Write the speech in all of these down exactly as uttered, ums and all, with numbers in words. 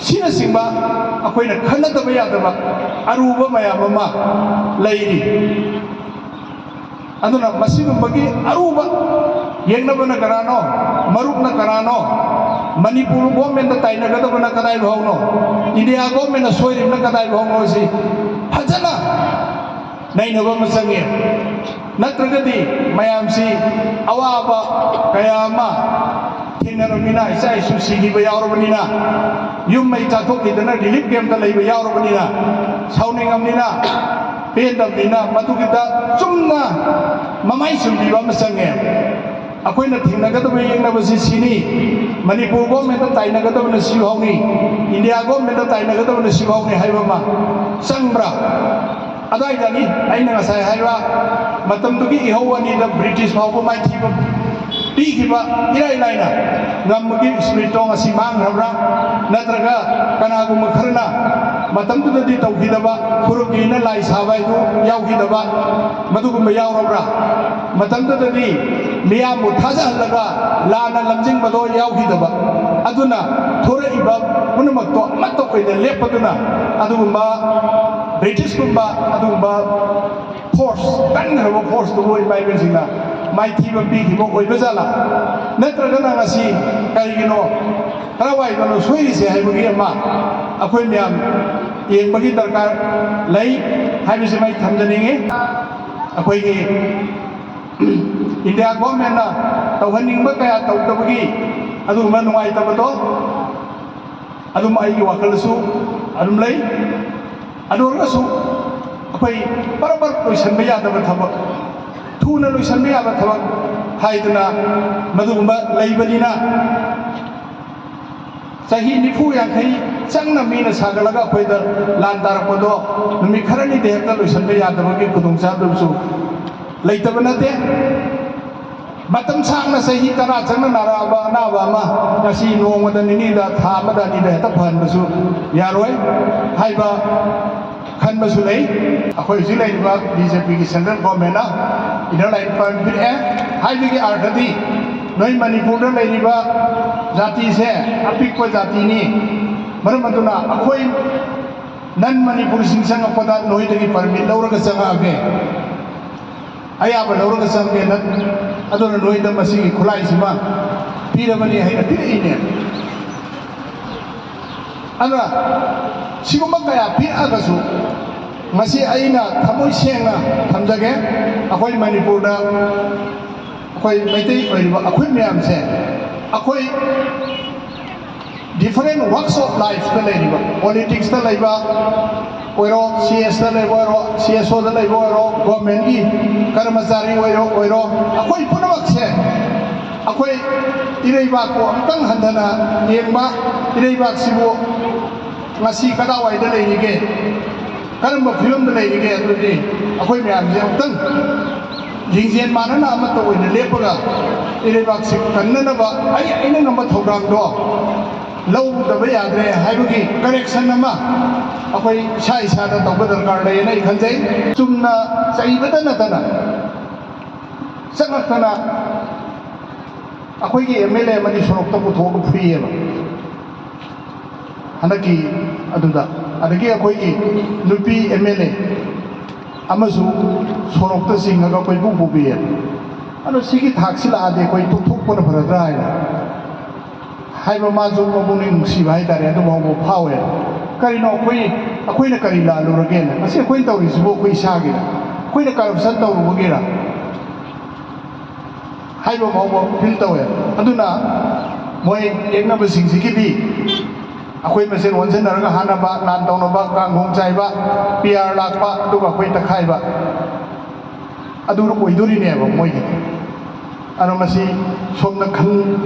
ꯑꯁꯤꯅꯆꯤꯡꯕ ꯑꯩꯈꯣꯏꯅ ꯈꯟꯅꯗꯕ ꯌꯥꯗꯕ ꯑꯔꯨꯕ ꯃꯌꯥꯝ ꯑꯃ ꯂꯩꯔꯤ꯫ ꯑꯗꯨꯅ ꯃꯁꯤꯒꯨꯝꯕꯒꯤ ꯑꯔꯨꯕ ꯌꯦꯛꯅꯕꯅ ꯀꯅꯥꯅꯣ, ꯃꯔꯨꯞꯅ ꯀꯅꯥꯅꯣ, ꯃꯅꯤꯄꯨꯔ ꯒꯣꯔꯃꯦꯟꯗ ꯇꯥꯏꯅꯒꯗꯕꯅ ꯀꯗꯥꯏ ꯐꯥꯎꯅꯣ, ꯏꯟꯗꯤꯌꯥ ꯒꯣꯔꯃꯦꯟꯅ ꯁꯣꯏꯔꯤꯕꯅ ꯀꯗꯥꯏ ꯐꯥꯎꯅꯣ ꯁꯤ ꯐꯖꯅ ꯅꯩꯅꯕ ꯑꯃ ꯆꯪꯉꯦ꯫ ꯅꯠꯇ꯭ꯔꯒꯗꯤ ꯃꯌꯥꯝꯁꯤ ꯑꯋꯥꯕ ꯀꯌꯥ ꯑꯃ ꯊꯦꯡꯅꯔꯕꯅꯤꯅ, ꯏꯆꯥ ꯏꯁꯨ ꯁꯤꯈꯤꯕ ꯌꯥꯎꯔꯕꯅꯤꯅ, ꯌꯨꯝ ꯃꯩ ꯆꯥꯊꯣꯛꯈꯤꯗꯅ ꯔꯤꯂꯤꯐ ꯀꯦꯝꯞꯇ ꯂꯩꯕ ꯌꯥꯎꯔꯕꯅꯤꯅ, ꯁꯥꯎꯅꯤꯡꯉꯕꯅꯤꯅ, ꯄꯦꯟꯗꯕꯅꯤꯅ, ꯃꯗꯨꯒꯤꯗ ꯆꯨꯝꯅ ꯃꯃꯥꯏ ꯆꯨꯝꯕꯤꯕ ꯑꯃ ꯆꯪꯉꯦ꯫ ꯑꯩꯈꯣꯏꯅ ꯊꯦꯡꯅꯒꯗꯕ ꯌꯦꯛꯅꯕꯁꯤ ꯁꯤꯅꯤ, ꯃꯅꯤꯄꯨꯔ ꯒꯣꯔꯃꯦꯟꯗ ꯇꯥꯏꯅꯒꯗꯕꯅ ꯁꯤ ꯐꯥꯎꯅꯤ, ꯏꯟꯗꯤꯌꯥ ꯒꯣꯔꯃꯦꯟꯗ ꯇꯥꯏꯅꯒꯗꯕꯅ ꯁꯤ ꯐꯥꯎꯅꯤ ꯍꯥꯏꯕ ꯑꯃ ꯆꯪꯕ꯭ꯔꯥ? ꯑꯗꯨꯋꯥꯏꯗꯅꯤ ꯑꯩꯅ ꯉꯁꯥꯏ ꯍꯥꯏꯕ ꯃꯇꯝꯗꯨꯒꯤ ꯏꯍꯧ ꯑꯅꯤꯗ ꯕ꯭ꯔꯤꯇꯤꯁ ꯐꯥꯎꯕ ꯃꯥꯏꯊꯤꯕ ꯄꯤꯈꯤꯕ ꯏꯔꯥꯏ ꯂꯥꯏꯅ ꯉꯝꯕꯒꯤ ꯁ꯭ꯄꯤꯔꯤꯠꯇꯣ ꯉꯁꯤ ꯃꯥꯡꯈ꯭ꯔꯕ꯭ꯔꯥ? ꯅꯠꯇ꯭ꯔꯒ ꯀꯅꯥꯒꯨꯝꯕ ꯈꯔꯅ ꯃꯇꯝꯗꯨꯗꯗꯤ ꯇꯧꯈꯤꯗꯕ, ꯈꯨꯔꯨꯞꯀꯤꯅ ꯂꯥꯏ ꯁꯥꯕ ꯍꯥꯏꯗꯨ ꯌꯥꯎꯈꯤꯗꯕ, ꯃꯗꯨꯒꯨꯝꯕ ꯌꯥꯎꯔꯕ꯭ꯔꯥ? ꯃꯇꯝꯗꯨꯗꯗꯤ ꯃꯤꯌꯥꯝꯕꯨ ꯊꯥꯖꯍꯜꯂꯒ ꯂꯥꯟꯅ ꯂꯝꯖꯤꯡꯕꯗꯣ ꯌꯥꯎꯈꯤꯗꯕ꯫ ꯑꯗꯨꯅ ꯊꯣꯔꯛꯏꯕ ꯄꯨꯝꯅꯃꯛꯇꯣ ꯑꯃꯠꯇ ꯑꯣꯏꯅ ꯂꯦꯞꯄꯗꯨꯅ ꯑꯗꯨꯒꯨꯝꯕ ꯕ꯭ꯔꯤꯇꯤꯁꯀꯨꯝꯕ ꯑꯗꯨꯒꯨꯝꯕ ꯐꯣꯔꯁ, ꯀꯟꯈ꯭ꯔꯕ ꯐꯣꯔꯁꯇꯨꯕꯨ ꯏꯃꯥ ꯏꯕꯦꯜꯁꯤꯡꯅ ꯃꯥꯏꯊꯤꯕ ꯄꯤꯈꯤꯕ ꯑꯣꯏꯕ ꯖꯥꯠꯂꯥ? ꯅꯠꯇ꯭ꯔꯒꯅ ꯉꯁꯤ ꯀꯔꯤꯒꯤꯅꯣ, ꯀꯔꯥꯏꯋꯥꯏꯗꯅꯣ ꯁꯣꯏꯔꯤꯁꯦ ꯍꯥꯏꯕꯒꯤ ꯑꯃ ꯑꯩꯈꯣꯏ ꯃꯌꯥꯝ ꯌꯦꯡꯕꯒꯤ ꯗꯔꯀꯥꯔ ꯂꯩ ꯍꯥꯏꯕꯁꯤꯃ ꯑꯩ ꯊꯝꯖꯅꯤꯡꯉꯤ꯫ ꯑꯩꯈꯣꯏꯒꯤ ꯏꯟꯗꯤꯌꯥ ꯒꯣꯔꯃꯦꯟꯅ ꯇꯧꯍꯟꯅꯤꯡꯕ ꯀꯌꯥ ꯇꯧꯗꯕꯒꯤ ꯑꯗꯨꯒꯨꯝꯕ ꯅꯨꯡꯉꯥꯏꯇꯕꯗꯣ ꯑꯗꯨꯝ ꯑꯩꯒꯤ ꯋꯥꯈꯜꯗꯁꯨ ꯑꯗꯨꯝ ꯂꯩ꯫ ꯑꯗꯨ ꯑꯣꯏꯔꯒꯁꯨ ꯑꯩꯈꯣꯏ ꯄꯔꯞ ꯄꯔꯞ ꯂꯣꯏꯁꯤꯟꯕ ꯌꯥꯗꯕ ꯊꯕꯛ, ꯊꯨꯅ ꯂꯣꯏꯁꯤꯟꯕ ꯌꯥꯕ ꯊꯕꯛ ꯍꯥꯏꯗꯅ ꯃꯗꯨꯒꯨꯝꯕ ꯂꯩꯕꯅꯤꯅ, ꯆꯍꯤ ꯅꯤꯐꯨ ꯌꯥꯡꯈꯩ ꯆꯪꯅ ꯃꯤꯅ ꯁꯥꯒꯠꯂꯒ ꯑꯩꯈꯣꯏꯗ ꯂꯥꯟ ꯇꯥꯔꯛꯄꯗꯣ ꯅꯨꯃꯤꯠ ꯈꯔꯅꯤꯗ ꯍꯦꯛꯇ ꯂꯣꯏꯁꯤꯟꯕ ꯌꯥꯗꯕꯒꯤ ꯈꯨꯗꯣꯡꯆꯥꯗꯕꯁꯨ ꯂꯩꯇꯕ ꯅꯠꯇꯦ꯫ ꯃꯇꯝ ꯁꯥꯡꯅ ꯆꯍꯤ ꯇꯔꯥ ꯆꯪꯅ ꯅꯥꯔꯛꯑꯕ ꯑꯅꯥꯕ ꯑꯃ ꯉꯁꯤ ꯅꯣꯡꯃꯗ, ꯅꯤꯅꯤꯗ, ꯊꯥ ꯑꯃꯗ, ꯑꯅꯤꯗ ꯍꯦꯛꯇ ꯐꯍꯟꯕꯁꯨ ꯌꯥꯔꯣꯏ ꯍꯥꯏꯕ ꯈꯟꯕꯁꯨ ꯂꯩ꯫ ꯑꯩꯈꯣꯏ ꯍꯧꯖꯤꯛ ꯂꯩꯔꯤꯕ ꯕꯤ ꯖꯦ ꯄꯤꯒꯤ ꯁꯦꯟꯇ꯭ꯔꯦꯜ ꯒꯣꯔꯃꯦꯟꯅ ꯏꯟꯅꯔ ꯂꯥꯏꯟ ꯄꯔꯃꯤꯠ ꯄꯤꯔꯛꯑꯦ ꯍꯥꯏꯕꯒꯤ ꯑꯥꯔꯊꯗꯤ ꯅꯣꯏ ꯃꯅꯤꯄꯨꯔꯗ ꯂꯩꯔꯤꯕ ꯖꯥꯇꯤꯁꯦ ꯑꯄꯤꯛꯄ ꯖꯥꯇꯤꯅꯤ, ꯃꯔꯝ ꯑꯗꯨꯅ ꯑꯩꯈꯣꯏ ꯅꯟ ꯃꯅꯤꯄꯨꯔꯤꯁꯤꯡ ꯆꯪꯉꯛꯄꯗ ꯅꯣꯏꯗꯒꯤ ꯄꯔꯃꯤꯠ ꯂꯧꯔꯒ ꯆꯪꯉꯛꯑꯒꯦ, ꯑꯌꯥꯕ ꯂꯧꯔꯒ ꯆꯪꯒꯦ꯫ ꯅꯠ-, ꯑꯗꯨꯅ ꯅꯣꯏꯗ ꯃꯁꯤꯒꯤ ꯈꯨꯠꯂꯥꯏꯁꯤꯃ ꯄꯤꯔꯕꯅꯤ ꯍꯥꯏꯅ ꯄꯤꯔꯛꯏꯅꯦ꯫ ꯑꯗꯨꯅ ꯁꯤꯒꯨꯝꯕ ꯀꯌꯥ ꯄꯤꯔꯛꯑꯒꯁꯨ, ꯉꯁꯤ ꯑꯩꯅ ꯊꯃꯣꯏ ꯁꯦꯡꯅ ꯊꯝꯖꯒꯦ, ꯑꯩꯈꯣꯏ ꯃꯅꯤꯄꯨꯔꯗ ꯑꯩꯈꯣꯏ ꯃꯩꯇꯩ ꯑꯣꯏꯔꯤꯕ ꯑꯩꯈꯣꯏ ꯃꯌꯥꯝꯁꯦ, ꯑꯩꯈꯣꯏ different walks of lifeꯇ ꯂꯩꯔꯤꯕ, politicsꯇ ꯂꯩꯕ ꯑꯣꯏꯔꯣ, ꯁꯤ ꯑꯦꯁꯇ ꯂꯩꯕ ꯑꯣꯏꯔꯣ, ꯁꯤ ꯑꯦꯁ ꯑꯣꯗ ꯂꯩꯕ ꯑꯣꯏꯔꯣ, governmentꯀꯤ ꯀꯔꯃꯆꯥꯔꯤ ꯑꯣꯏꯔꯣ, ꯑꯣꯏꯔꯣ, ꯑꯩꯈꯣꯏ ꯄꯨꯝꯅꯃꯛꯁꯦ ꯑꯩꯈꯣꯏ ꯏꯔꯩꯕꯥꯛꯄꯨ ꯑꯃꯨꯛꯇꯪ ꯍꯟꯊꯅ ꯌꯦꯡꯕ, ꯏꯔꯩꯕꯥꯛꯁꯤꯕꯨ ꯉꯁꯤ ꯀꯗꯥꯏꯋꯥꯏꯗ ꯂꯩꯔꯤꯒꯦ, ꯀꯔꯝꯕ ꯐꯤꯕꯝꯗ ꯂꯩꯔꯤꯒꯦ, ꯑꯗꯨꯗꯤ ꯑꯩꯈꯣꯏ ꯃꯌꯥꯝꯁꯦ ꯑꯃꯨꯛꯇꯪ ꯂꯤꯡꯖꯦꯜ ꯃꯥꯟꯅꯅ ꯑꯃꯠꯇ ꯑꯣꯏꯅ ꯂꯦꯞꯄꯒ ꯏꯔꯩꯕꯥꯛꯁꯤ ꯀꯟꯅꯅꯕ ꯑꯩ ꯑꯩꯅ ꯉꯝꯕ ꯊꯧꯗꯥꯡꯗꯣ ꯂꯧꯗꯕ ꯌꯥꯗ꯭ꯔꯦ ꯍꯥꯏꯕꯒꯤ correction ꯑꯃ ꯑꯩꯈꯣꯏ ꯏꯁꯥ ꯏꯁꯥꯗ ꯇꯧꯕ ꯗꯔꯀꯥꯔ ꯂꯩꯌꯦꯅ ꯑꯩ ꯈꯟꯖꯩ꯫ ꯆꯨꯝꯅ ꯆꯩꯕꯗ ꯅꯠꯇꯅ ꯆꯪꯉꯛꯇꯅ ꯑꯩꯈꯣꯏꯒꯤ ꯑꯦꯝ ꯑꯦꯜ ꯑꯦ ꯑꯃꯗꯤ ꯁꯣꯔꯣꯛꯇ ꯄꯨꯊꯣꯛꯑꯒ ꯐꯨꯏꯌꯦꯕ ꯍꯟꯗꯛꯀꯤ ꯑꯗꯨꯗ꯫ ꯑꯗꯒꯤ ꯑꯩꯈꯣꯏꯒꯤ ꯅꯨꯄꯤ ꯑꯦꯝ ꯑꯦꯜ ꯑꯦ ꯑꯃꯁꯨ ꯁꯣꯔꯣꯛꯇ ꯆꯤꯡꯉꯒ ꯀꯣꯏꯄꯨ ꯄꯨꯕꯤꯌꯦ꯫ ꯑꯗꯣ ꯁꯤꯒꯤ ꯊꯥꯛꯁꯤ ꯂꯥꯛꯑꯗꯤ ꯑꯩꯈꯣꯏ ꯇꯣꯛꯊꯣꯛꯄꯅ ꯐꯔꯗ꯭ꯔꯥ ꯍꯥꯏꯅ ꯍꯥꯏꯕ, ꯃꯥꯁꯨ ꯃꯄꯨꯛꯅꯤꯡ ꯅꯨꯡꯁꯤꯕ ꯍꯥꯏꯇꯥꯔꯦ, ꯑꯗꯨ ꯐꯥꯎꯕ ꯐꯥꯎꯋꯦ꯫ ꯀꯔꯤꯅꯣ ꯑꯩꯈꯣꯏ, ꯑꯩꯈꯣꯏꯅ ꯀꯔꯤ ꯂꯥꯜꯂꯨꯔꯒꯦꯅ? ꯉꯁꯤ ꯑꯩꯈꯣꯏꯅ ꯇꯧꯔꯤꯁꯤꯕꯨ ꯑꯩꯈꯣꯏ ꯏꯁꯥꯒꯤꯔ? ꯑꯩꯈꯣꯏꯅ corruption ꯇꯧꯔꯨꯕꯒꯤꯔ ꯍꯥꯏꯕ ꯐꯥꯎꯕ feel ꯇꯧꯋꯦ꯫ ꯑꯗꯨꯅ ꯃꯣꯏ ꯌꯦꯛꯅꯕꯁꯤꯡꯁꯤꯒꯤꯗꯤ ꯑꯩꯈꯣꯏ ꯃꯁꯦꯟ ꯑꯣꯟꯁꯤꯟꯅꯔꯒ ꯍꯥꯠꯅꯕ, ꯂꯥꯟ ꯇꯧꯅꯕ, ꯀꯥꯡꯈꯣꯡ ꯆꯥꯏꯕ, ꯄꯤ ꯑꯥꯔ ꯂꯥꯛꯄ, ꯑꯗꯨꯒ ꯑꯩꯈꯣꯏ ꯇꯛꯈꯥꯏꯕ, ꯑꯗꯨ ꯑꯣꯏꯗꯣꯔꯤꯅꯦꯕ ꯃꯣꯏꯒꯤꯗꯤ꯫ ꯑꯗꯣ ꯃꯁꯤ ꯁꯣꯝꯗ ꯈꯟ-,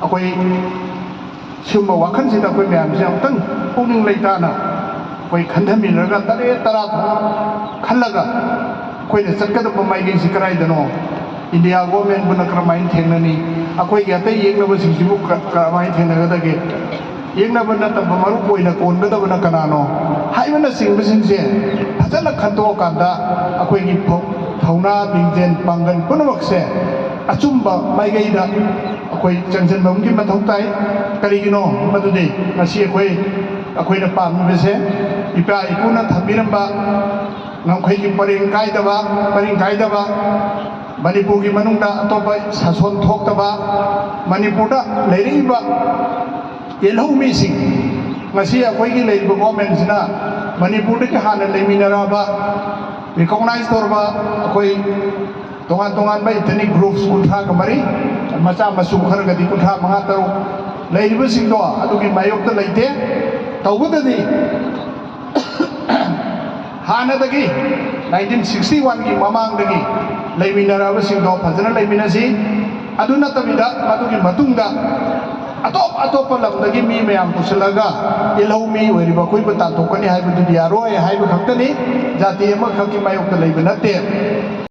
ꯑꯩꯈꯣꯏ ꯁꯤꯒꯨꯝꯕ ꯋꯥꯈꯜꯁꯤꯗ ꯑꯩꯈꯣꯏ ꯃꯌꯥꯝꯁꯦ ꯑꯃꯨꯛꯇꯪ ꯄꯨꯛꯅꯤꯡ ꯂꯩꯇꯥꯅ ꯑꯩꯈꯣꯏ ꯈꯟꯊꯃꯤꯟꯅꯔꯒ, ꯇꯔꯦꯠ ꯇꯔꯥ ꯈꯜꯂꯒ ꯑꯩꯈꯣꯏꯅ ꯆꯠꯀꯗꯕ ꯃꯥꯏꯀꯩꯁꯤ ꯀꯗꯥꯏꯗꯅꯣ, ꯏꯟꯗꯤꯌꯥ ꯒꯣꯔꯃꯦꯟꯕꯨꯅ ꯀꯔꯝꯍꯥꯏꯅ ꯊꯦꯡꯅꯅꯤ, ꯑꯩꯈꯣꯏꯒꯤ ꯑꯇꯩ ꯌꯦꯛꯅꯕꯁꯤꯡꯁꯤꯕꯨ ꯀ-, ꯀꯔꯝꯍꯥꯏꯅ ꯊꯦꯡꯅꯒꯗꯒꯦ, ꯌꯦꯛꯅꯕ ꯅꯠꯇꯕ ꯃꯔꯨ ꯑꯣꯏꯅ ꯀꯣꯟꯒꯗꯕꯅ ꯀꯅꯥꯅꯣ ꯍꯥꯏꯕꯅꯆꯤꯡꯕꯁꯤꯡꯁꯦ ꯐꯖꯅ ꯈꯟꯇꯣꯛꯑꯀꯥꯟꯗ ꯑꯩꯈꯣꯏꯒꯤ ꯐꯧ-, ꯊꯧꯅꯥ, ꯂꯤꯡꯖꯦꯜ, ꯄꯥꯡꯒꯜ ꯄꯨꯝꯅꯃꯛꯁꯦ ꯑꯆꯨꯝꯕ ꯃꯥꯏꯀꯩꯗ ꯑꯩꯈꯣꯏ ꯆꯪꯁꯤꯟꯕ ꯑꯃꯒꯤ ꯃꯊꯧ ꯇꯥꯏ꯫ ꯀꯔꯤꯒꯤꯅꯣ? ꯃꯗꯨꯗꯤ ꯉꯁꯤ ꯑꯩꯈꯣꯏ ꯑꯩꯈꯣꯏꯅ ꯄꯥꯝꯃꯤꯕꯁꯦ ꯏꯄꯥ ꯏꯄꯨꯅ ꯊꯝꯕꯤꯔꯝꯕ ꯉꯝꯈꯩꯒꯤ ꯄꯔꯦꯡ ꯀꯥꯏꯗꯕ, ꯄꯔꯦꯡ ꯀꯥꯏꯗꯕ, ꯃꯅꯤꯄꯨꯔꯒꯤ ꯃꯅꯨꯡꯗ ꯑꯇꯣꯞꯄ ꯁꯥꯁꯣꯟ ꯊꯣꯛꯇꯕ, ꯃꯅꯤꯄꯨꯔꯗ ꯂꯩꯔꯛꯏꯕ ꯌꯦꯜꯍꯧꯃꯤꯁꯤꯡ, ꯉꯁꯤ ꯑꯩꯈꯣꯏꯒꯤ ꯂꯩꯔꯤꯕ ꯒꯣꯔꯃꯦꯟꯁꯤꯅ ꯃꯅꯤꯄꯨꯔꯗꯒꯤ ꯍꯥꯟꯅ ꯂꯩꯃꯤꯟꯅꯔꯛꯑꯕ, ꯔꯤꯀꯣꯛꯅꯥꯏꯖ ꯇꯧꯔꯕ ꯑꯩꯈꯣꯏ ꯇꯣꯉꯥꯟ ꯇꯣꯉꯥꯟꯕ ꯏꯊꯅꯤꯛ ꯒ꯭ꯔꯨꯞꯁ ꯀꯨꯟꯊ꯭ꯔꯥꯒ ꯃꯔꯤ, ꯃꯆꯥ ꯃꯁꯨ ꯈꯔꯒꯗꯤ ꯀꯨꯟꯊ꯭ꯔꯥ ꯃꯉꯥ ꯇꯔꯨꯛ ꯂꯩꯔꯤꯕꯁꯤꯡꯗꯣ ꯑꯗꯨꯒꯤ ꯃꯥꯌꯣꯛꯇ ꯂꯩꯇꯦ꯫ ꯇꯧꯕꯇꯗꯤ ꯍꯥꯟꯅꯗꯒꯤ ꯅꯥꯏꯟꯇꯤꯟ ꯁꯤꯛꯁꯇꯤ ꯋꯥꯟꯒꯤ ꯃꯃꯥꯡꯗꯒꯤ ꯂꯩꯃꯤꯟꯅꯔꯕꯁꯤꯡꯗꯣ ꯐꯖꯅ ꯂꯩꯃꯤꯟꯅꯁꯤ꯫ ꯑꯗꯨ ꯅꯠꯇꯕꯤꯗ ꯃꯗꯨꯒꯤ ꯃꯇꯨꯡꯗ ꯑꯇꯣꯞ ꯑꯇꯣꯞꯄ ꯂꯝꯗꯒꯤ ꯃꯤ ꯃꯌꯥꯝ ꯄꯨꯁꯤꯜꯂꯒ ꯌꯦꯜꯍꯧ ꯃꯤ ꯑꯣꯏꯔꯤꯕ ꯑꯩꯈꯣꯏꯕꯨ ꯇꯥꯟꯊꯣꯛꯀꯅꯤ ꯍꯥꯏꯕꯗꯨꯗꯤ ꯌꯥꯔꯣꯏ ꯍꯥꯏꯕ ꯈꯛꯇꯅꯤ꯫ ꯖꯥꯇꯤ ꯑꯃꯈꯛꯀꯤ ꯃꯥꯌꯣꯛꯇ ꯂꯩꯕ ꯅꯠꯇꯦ꯫